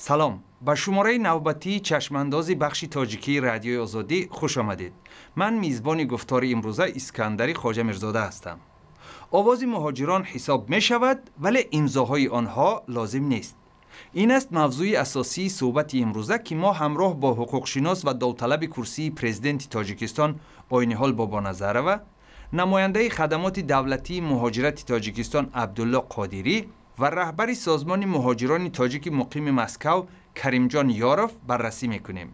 Салом, ба шумораи навбатии чашмандози бахши тоҷикии Радиои Озодӣ хуш омадед. Ман мизбони гуфтори имрӯза Искандари Хоҷамирзода ҳастам. Овози муҳоҷирон ҳисоб мешавад, вале имзоҳои онҳо лозим нест. Ин аст мавзӯи асосии суҳбати имрӯза, ки мо ҳамроҳ бо ҳуқуқшинос ва довталаби курсии президенти Тоҷикистон Ойниҳол Бобоназарова, намояндаи хадамоти давлатии муҳоҷирати Тоҷикистон Абдулло Қодирӣ ва раҳбари созмони муҳоҷирони тоҷики муқими Москав Каримҷон Ёров баррасӣ мекунем.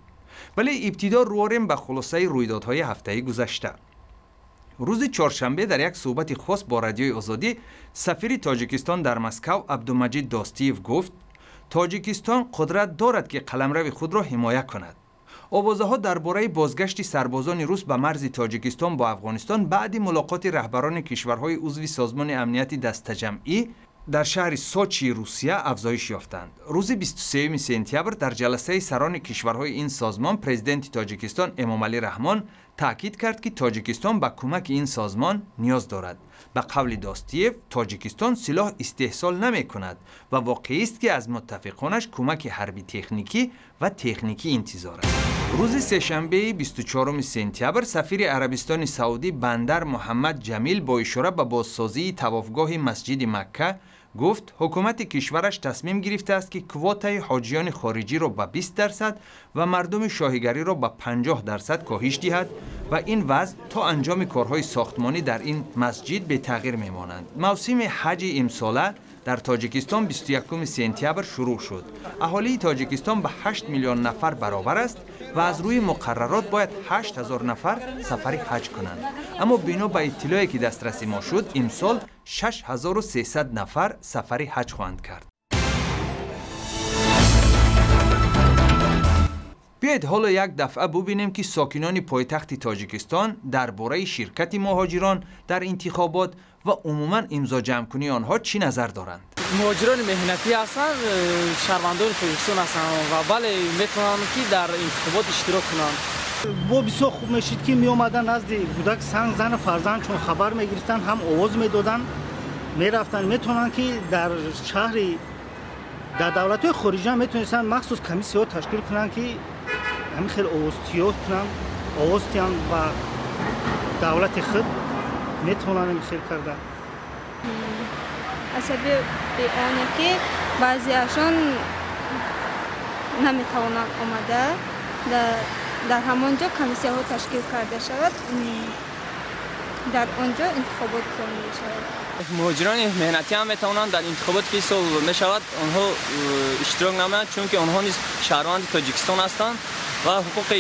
Вале ибтидо рӯорем ба хулосаи рӯйдодҳои ҳафтаи гузашта. Рӯзи чоршанбе дар як суҳбати хос бо Радиои Озодӣ сафири Тоҷикистон дар Москав Абдумаҷид Достиев гуфт, Тоҷикистон қудрат дорад, ки қаламрави худро ҳимоя кунад. Овозаҳо дар бораи бозгашти сарбозони рус ба марзи Тоҷикистон бо Афғонистон баъди мулоқоти раҳбарони кишварҳои узви Созмони амнияти дастаҷамъӣ дар шаҳри Сочии Русия афзоиш ёфтанд. Рӯзи 23 сентябр дар ҷаласаи сарони кишварҳои ин созмон президенти Тоҷикистон Эмомалӣ Раҳмон таъкид кард, ки Тоҷикистон ба кӯмаки ин созмон ниёз дорад. Ба қавли Достиев, Тоҷикистон силоҳ истеҳсол намекунад ва воқеист, ки аз муттафиқонаш кӯмаки ҳарби техникӣ ва техникӣ интизор аст. Рӯзи сешанбеи 24 сентябр сафири Арабистони Саудӣ Бандар Муҳаммад Ҷамил бо ишора ба бозсозии тавофгоҳи масҷиди Макка гуфт, ҳукумати кишвараш тасмим гирифтааст, ки квотаи ҳоҷиёни хориҷиро ба 20% ва мардуми шоҳигариро ба 50% коҳиш диҳад ва ин вазъ то анҷоми корҳои сохтмонӣ дар ин масҷид бетағйир мемонанд. Мавсими ҳаҷи имсола дар Тоҷикистон 21 сентябр шурӯъ шуд. Аҳолии Тоҷикистон ба 8 миллион нафар баробар аст ва аз рӯи муқаррарот бояд 8 ҳазор нафар сафари ҳаҷ кунанд. Аммо бино ба иттилое, ки дастраси мо шуд, имсол 6300 нафар сафари ҳаҷ хоҳанд кард. Биёед ҳоло як дафъа бубинем, ки сокинони пойтахти Тоҷикистон дар бораи ширкати муҳоҷирон дар интихобот ва умуман имзоҷамъкунии онҳо чӣ назар доранд. Муҳоҷирони меҳнатӣ ҳастанд, шаҳрвандони Тоҷикистон ҳастанд ва бале, метавонанд, ки дар интихобот иштирок кунанд. Бо бисёр хуб мешид, ки меомаданд назди кӯдак, санг зану фарзанд, чун хабар мегирифтанд, ҳам овоз медоданд, мерафтанд. Метавонанд, ки дар шаҳри дар давлатҳои хориҷа метавонистанд махсус комиссияҳо ташкил кунанд, ки ҳамин хел овозтиё кунанд, овоз диҳанд ба давлати худ, метавонанд ҳамин хел карда. Асаби оне, ки баъзеашон наметавонанд омада, дар ҳамон ҷо комиссияҳо ташкил карда шавад, дар он ҷо интихобот гузаронида мешавад. Муҳоҷирони меҳнатӣ ҳам метавонанд дар интихоботе, ки сол мешавад, онҳо иштирок намоянд, чунки онҳо низ шаҳрванди Тоҷикистон ҳастанд ва ҳуқуқи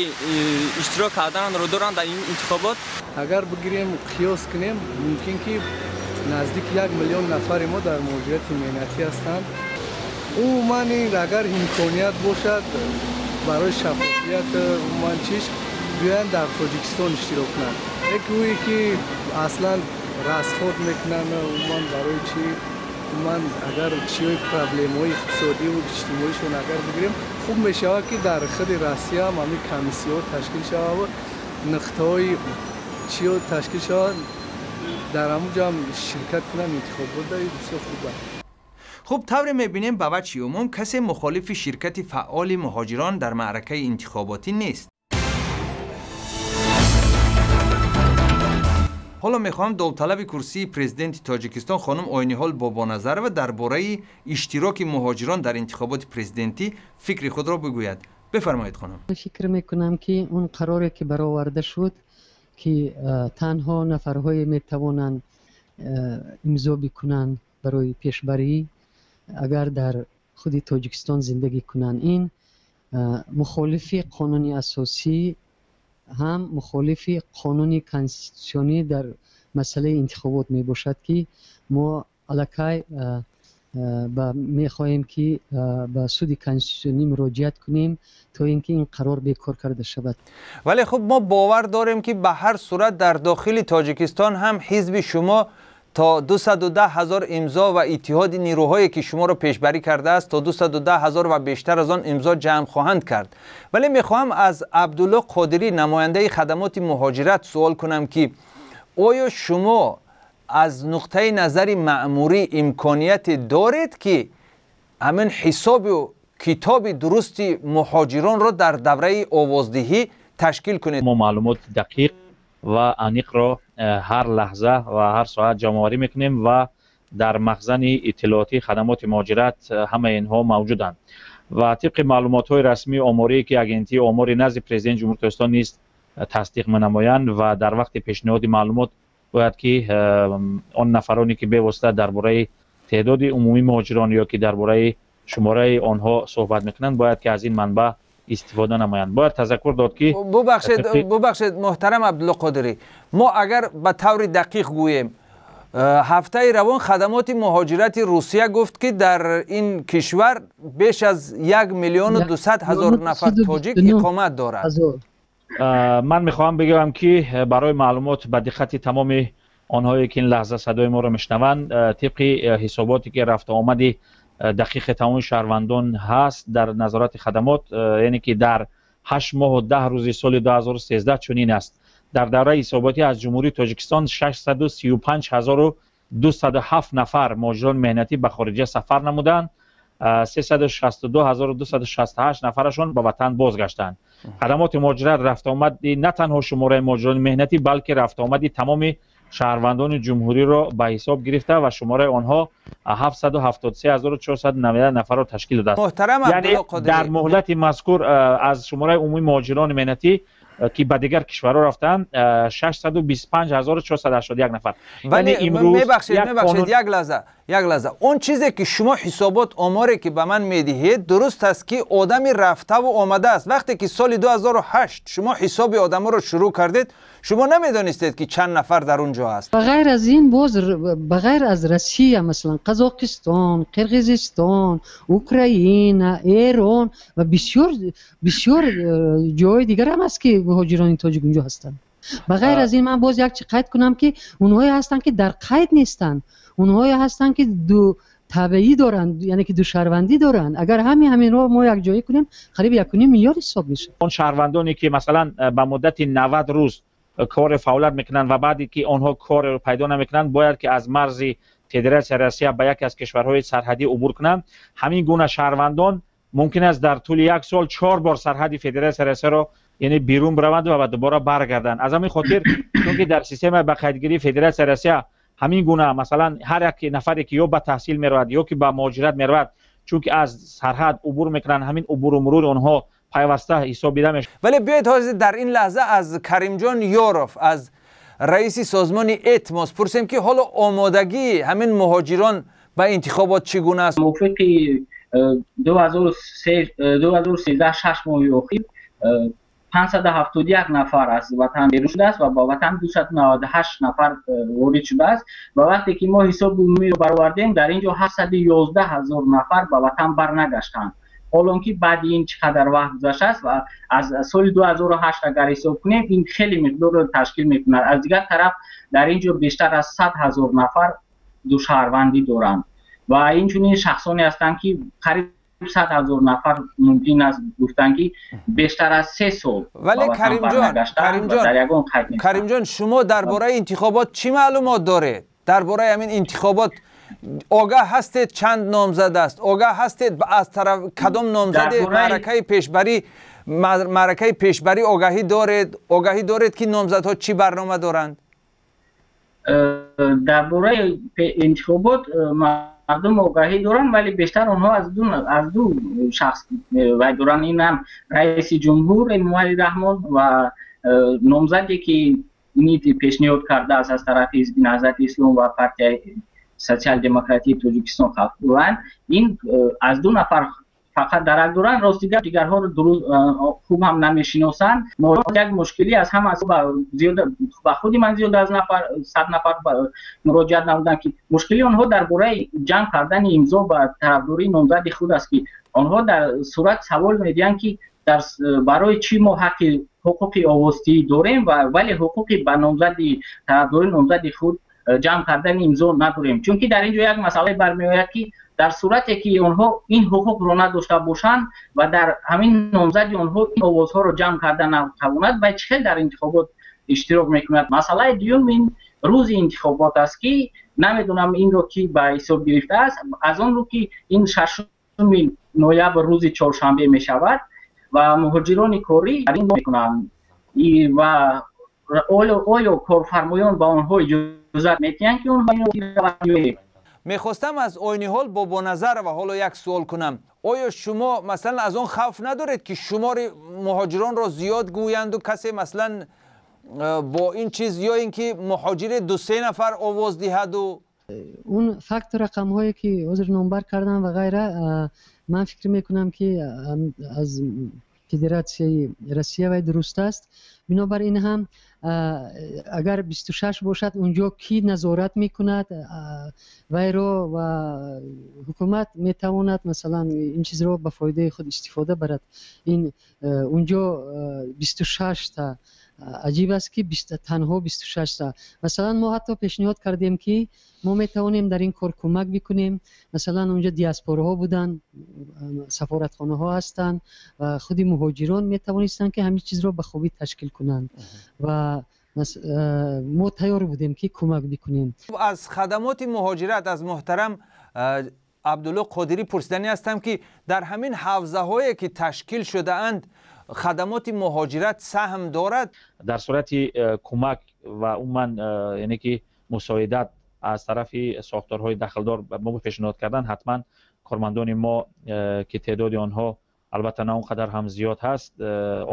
иштирок карданро доранд дар ин интихобот. Агар бигирем, қиёс кунем, мумкин ки наздик 1 миллион нафари мо дар муҳоҷирати меҳнатӣ ҳастанд. Умуман ин агар имконият бошад барои шаффофият, умуман чиш биёянд дар Тоҷикистон иштирок кунанд. Яке ӯе ки аслан расход мекунанд, умуман барои чӣ, умуман агар чиҳои проблемаҳои иқтисодиву иҷтимоишон агар бигирем, хуб мешавад, ки дар худи Россия ҳам ҳамин комиссияҳо ташкил шавад ва нуқтаҳои чиҳо ташкил шавад, дар ҳамон ҷо ҳам ширкат кунанд интихобот, бисёр хуб аст. Хуб, тавре мебинем, ба ваҷҳи умум касе мухолифи ширкати фаъоли муҳоҷирон дар маъракаи интихоботӣ нест. Ҳоло мехоҳам довталаби курсии президенти Тоҷикистон хонум Ойниҳол Бобоназарова дар бораи иштироки муҳоҷирон дар интихоботи президентӣ фикри худро бигӯяд. Бифармоед, хонум. Фикр мекунам, ки он қароре, ки бароварда шуд, ки танҳо нафарҳое метавонанд имзо бикунанд барои пешбарӣ, агар дар худи Тоҷикистон зиндагӣ кунанд, ин мухолифи қонуни асосӣ, ҳам мухолифи қонуни конститутсионӣ дар масъалаи интихобот мебошад, ки мо аллакай мехоҳем, ки ба суди конститутсионӣ муроҷиат кунем, то ин ки ин қарор бекор карда шавад. Вале хуб, мо бовар дорем, ки ба ҳар сурат дар дохили Тоҷикистон ҳам ҳизби шумо то 210 ҳазор имзо ва иттиҳоди нирӯҳое, ки шуморо пешбарӣ кардааст, то 210 ҳазор ва бештар аз он имзо ҷамъ хоҳанд кард. Вале мехоҳам аз Абдулло Қодирӣ, намояндаи хадамоти муҳоҷират, суол кунам, ки оё шумо аз нуқтаи назари маъмурӣ имконияте доред, ки ҳамин ҳисоби Китоби дурусти муҳоҷиронро дар давраи овоздиҳӣ ташкил кунед. Мо маълумоти дақиқ ва аниқро ҳар лаҳза ва ҳар соат ҷамъоварӣ мекунем ва дар махзани иттилоотии хадамоти муҳоҷират ҳамаи инҳо мавҷуданд. Ва тибқи маълумотҳои расмии оморие, ки Агентии омори назди Президенти Ҷумҳурии Тоҷикистон низ тасдиқ менамоянд, ва дар вақти пешниҳоди маълумот бояд ки он нафароне, ки бевосита дар бораи теъдоди умумии муҳоҷирон ё ки дар бораи шумораи онҳо суҳбат мекунанд, бояд ки аз ин манбаъ истифода намоянд. Бояд тазаккур дод, ки бубахшед, муҳтарам Абдулло Қодирӣ, мо агар ба таври дақиқ гӯем, ҳафтаи равон хадамоти муҳоҷирати Русия гуфт, ки дар ин кишвар беш аз 1 200 000 нафар тоҷик иқомат дорад. Ман мехоҳам бигӯям, ки барои маълумот ба диққати тамоми онҳое, ки ин лаҳза садои моро мешунаванд, тибқи ҳисоботе, ки рафтуомади дақиқи тамоми шаҳрвандон ҳаст дар назорати хадамот, яъне ки дар 8 моҳу 10 рӯзи соли 2013 чунин аст: дар давраи ҳисоботӣ аз Ҷумҳурии Тоҷикистон 635 207 нафар муҳоҷирони меҳнатӣ ба хориҷа сафар намуданд, 362 268 нафарашон ба ватан бозгаштанд. Хадамоти муҳоҷират рафтуомади на танҳо шумораи муҳоҷирони меҳнатӣ, балки рафтуомади тамоми шаҳрвандони ҷумҳуриро ба ҳисоб гирифта ва шумораи онҳо 773 490 нафарро ташкил додааст. Муҳтарам Яъне дар муҳлати мазкур аз шумораи умумии муҳоҷирони меҳнатӣ, ки ба дигар кишварҳо рафтаанд, 625 481 нафар. Вале мебахшед, як лаҳза, як лаҳза. Он чизе, ки шумо ҳисобот, оморе, ки ба ман медиҳед, дуруст аст, ки одами рафтаву омадааст. Вақте ки соли 2008 шумо ҳисоби одаморо шурӯъ кардед, шумо намедонистед, ки чанд нафар дар он ҷо аст. Ба ғайр аз ин, боз ба ғайр аз Россия, масалан, Қазоқистон, Қирғизистон, Украина, Эрон ва бисёр бисёр ҷойҳои дигар ҳам аст, ки муҳоҷирони тоҷик унҷо ҳастанд. Ба ғайр аз ин, ман боз як чи қайд кунам, ки онҳое ҳастанд, ки дар қайд нестанд, онҳое ҳастанд, ки ду табаӣ доранд, яъне ки душаҳрвандӣ доранд. Агар ҳамин ҳаминро мо якҷоя кунем, қариб 1,5 миллион ҳисоб мешавад. Он шаҳрвандоне, ки масалан ба муддати 90 рӯз кори фаъолият мекунанд ва баъде ки онҳо корро пайдо намекунанд, бояд ки аз марзи Федератсияи Россия ба яке аз кишварҳои сарҳадӣ убур кунанд, ҳамин гуна шаҳрвандон мумкин аст дар тӯли як сол чор бор сарҳади Федератсияи Россияро, яъне берун бираванд ва дубора баргарданд. Аз ҳамин хотир, чунки дар системаи ба қайдгирии Федератсияи Россия ҳамин гуна, масалан, ҳар як нафаре, ки ё ба таҳсил меравад, ё ки ба муҳоҷират меравад, чунки аз сарҳад убур мекунанд, ҳамин убуру мурури онҳо пайваста ҳисобида мешавад. Вале биёед ҳозир дар ин лаҳза аз Каримҷон Ёров, аз раиси созмони Этмос пурсем, ки ҳоло омодагии ҳамин муҳоҷирон ба интихобот чӣ гуна аст. Мувофиқи 2013, 6 моҳи охир 571 нафар аз ватан берун шудааст ва ба ватан 298 нафар ворид шудааст. Ва вақте ки мо ҳисоби умумиро баровардем, дар ин ҷо 711 ҳазор нафар ба ватан барнагаштанд, ҳолон ки баъди ин чӣ қадар вақт гузаштааст ва аз соли 2008 агар ҳисоб кунем, ин хеле миқдорро ташкил мекунад. Аз дигар тараф, дар ин ҷо бештар аз 100 ҳазор нафар душаҳрвандӣ доранд ва инчунин шахсоне ҳастанд, ки қариб 100 ҳазор нафар, мумкин аст гуфтан, ки бештар аз 3 сол Вале Каримҷон, шумо дар бораи интихобот чӣ маълумот доред? Дар бораи ҳамин интихобот огаҳ ҳастед? Чанд номзад аст? Огаҳ ҳастед, аз тараф кадом номзади маъракаи пешбарӣ огаҳӣ доред? Огаҳӣ доред, ки номзадҳо чӣ барнома доранд? Дар бораи интихобот мардум огаҳӣ доранд, вале бештар онҳо аз ду шахс вай доранд. Ин ҳам раиси ҷумҳур Эмомалӣ Раҳмон ва номзаде, ки НИТ пешниҳод кардааст аз тарафи Ҳизби Наҳзати Ислом ва Партияи Социал-демократии Тоҷикистон, Халқ. Ин аз ду нафар фақат дарак доранд. Рости гап, дигарҳоро хуб ҳам намешиносанд. Як мушкилӣ аз ҳама ба худи ман зиёд аз нафар 100 нафар муроҷиат намуданд, ки мушкили онҳо дар бораи ҷамъ кардани имзо ба тарафдории номзади худ аст, ки онҳо дар сурат савол медиҳанд, ки барои чӣ мо ҳаққи ҳуқуқи овоздиҳӣ дорем, вале ҳуқуқи ба номзади тарафдории номзади худ ҷамъ кардани имзо надорем. Чунки дар ин ҷо як масъалае бармеояд, ки дар сурате ки онҳо ин ҳуқуқро надошта бошанд ва дар ҳамин номзади онҳо ин овозҳоро ҷамъ карда натавонад, вай чӣ хел дар интихобот иштирок мекунад? Масъалаи дуюм ин рӯзи интихобот аст, ки намедонам инро ки ба ҳисоб гирифтааст, аз он рӯ ки ин шашуми 26 ноябр рӯзи чоршанбе мешавад ва муҳоҷирони корӣ мекунанд ва оё корфармоён ба онҳо иҷозат медиҳанд, ки онҳо? Мехостам аз Ойниҳол Бобоназарова ҳоло як суол кунам. Оё шумо масалан аз он хавф надоред, ки шумори муҳоҷиронро зиёд гӯянду касе масалан бо ин чиз ё ин ки муҳоҷире 2-3 нафар овоз диҳаду? Он факту рақамҳое ки ҳозир номбар кардам ва ғайра, ман фикр мекунам, ки аз Федератсияи Россия вай дуруст аст. Бинобар ин ҳам агар 26 бошад, унҷо кӣ назорат мекунад вайро ва ҳукумат метавонад масалан ин чизро ба фоидаи худ истифода барад. Ин унҷо 26 та, аҷиб аст, ки танҳо 26 та. Масалан, мо ҳатто пешниҳод кардем, ки мо метавонем дар ин кор кӯмак бикунем. Масалан, унҷо диаспораҳо буданд, сафоратхонаҳо ҳастанд ва худи муҳоҷирон метавонистанд, ки ҳамин чизро ба хубӣ ташкил кунанд ва мо тайёр будем, ки кӯмак бикунем. Аз хадамоти муҳоҷират, аз муҳтарам Абдулло Қодирӣ пурсиданӣ ҳастам, ки дар ҳамин ҳавзаҳое ки ташкил шудаанд, хадамоти муҳоҷират саҳм дорад? Дар сурати кӯмак ва умуман яъне ки мусоидат аз тарафи сохторҳои дахлдор ба мо пешниҳод кардан, ҳатман кормандони мо, ки теъдоди онҳо албатта на он қадар ҳам зиёд ҳаст,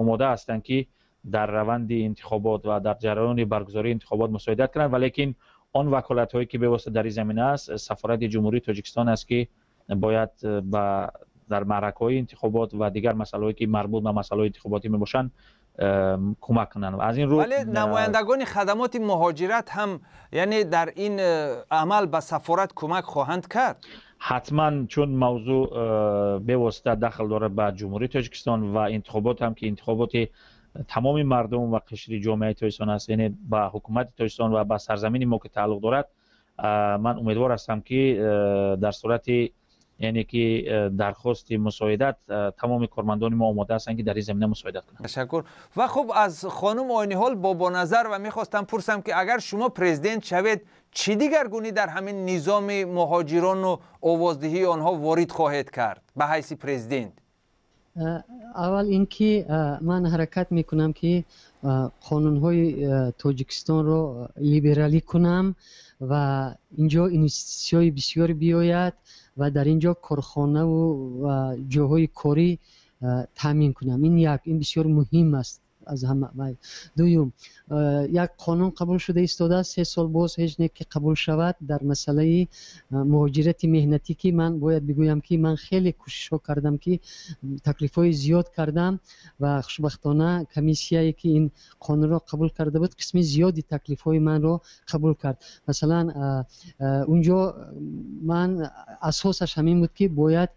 омода ҳастанд, ки дар раванди интихобот ва дар ҷараёни баргузории интихобот мусоидат кунанд. Валекин он ваколатҳое ки бевосита дар ин замина аст, сафорати Ҷумҳурии Тоҷикистон аст, ки бояд ба дар маъракаҳои интихобот ва дигар масъалаҳое ки марбут ба масъалаҳои интихоботӣ мебошанд, кӯмак кунанд. Аз ин рӯ вале намояндагони хадамоти муҳоҷират ҳам яъне дар ин амал ба сафорат кӯмак хоҳанд кард? Ҳатман, чун мавзӯъ бевосита дахл дорад ба Ҷумҳурии Тоҷикистон ва интихобот ҳам ки интихоботи тамоми мардум ва қишри ҷомеаи Тоҷикистон аст, яъне ба ҳукумати Тоҷикистон ва ба сарзамини мо ки тааллуқ дорад, ман умедвор ҳастам, ки дар сурати яъне ки дархости мусоидат, тамоми кормандони мо омода ҳастанд, ки дар ин замина мусоидат кунанд. Ташаккур. Ва хуб, аз хонум Ойниҳол Бобоназарова мехостам пурсам, ки агар шумо президент шавед, чӣ дигаргунӣ дар ҳамин низоми муҳоҷирону овоздиҳии онҳо ворид хоҳед кард ба ҳайси президент? Аввал ин ки ман ҳаракат мекунам, ки қонунҳои Тоҷикистонро либералӣ кунам ва инҷо инвеститсияҳои бисёр биёяд ва дар ин ҷо корхонаву ва ҷойҳои корӣ таъмин кунам. Ин як, ин бисёр муҳим аст аз ҳама. Дуюм, як қонун қабул шуда истодааст, 3 сол боз ҳеҷ не ки қабул шавад, дар масъалаи муҳоҷирати меҳнатӣ, ки ман бояд бигӯям, ки ман хеле кӯшишҳо кардам, ки таклифҳои зиёд кардам ва хушбахтона комиссияе ки ин қонунро қабул карда буд, қисми зиёди таклифҳои манро қабул кард. Масалан, унҷо ман асосаш ҳамин буд, ки бояд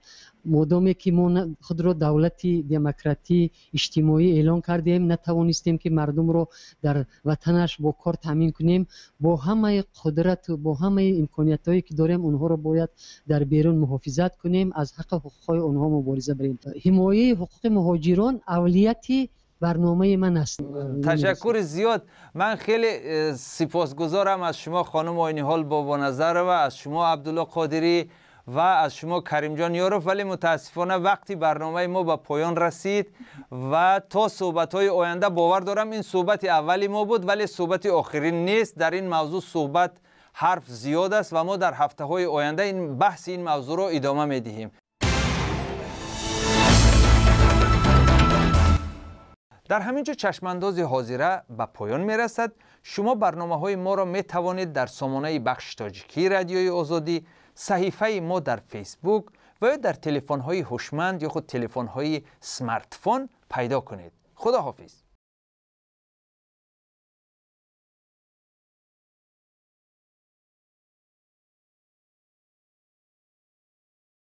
модоме ки мо худро давлати демократӣ иҷтимоӣ эълон кардем, натавонистем, ки мардумро дар ватанаш бо кор таъмин кунем, бо ҳамаи қудрату бо ҳамаи имкониятҳое ки дорем, онҳоро бояд дар берун муҳофизат кунем, аз ҳаққу ҳуқуқҳои онҳо мубориза барем. Ҳимояи ҳуқуқи муҳоҷирон авлияти барномаи ман аст. Ташаккури зиёд. Ман хеле сипосгузорам аз шумо, хонум Ойниҳол Бобоназарова, аз шумо, Абдулло Қодирӣ, ва аз шумо, Каримҷон Ёров. Вале мутаассифона вақти барномаи мо ба поён расид ва то суҳбатҳои оянда. Бовар дорам, ин суҳбати аввали мо буд, вале суҳбати охирин нест. Дар ин мавзӯъ суҳбат ҳарф зиёд аст ва мо дар ҳафтаҳои оянда ин баҳси ин мавзӯъро идома медиҳем. Дар ҳамин ҷо чашмандози ҳозира ба поён мерасад. Шумо барномаҳои моро метавонед дар сомонаи бахши тоҷикии Радиои Озодӣ, саҳифаи мо дар Фейсбук ва ё дар телефонҳои ҳушманд ё худ телефонҳои смартфон пайдо кунед. Худо ҳофиз.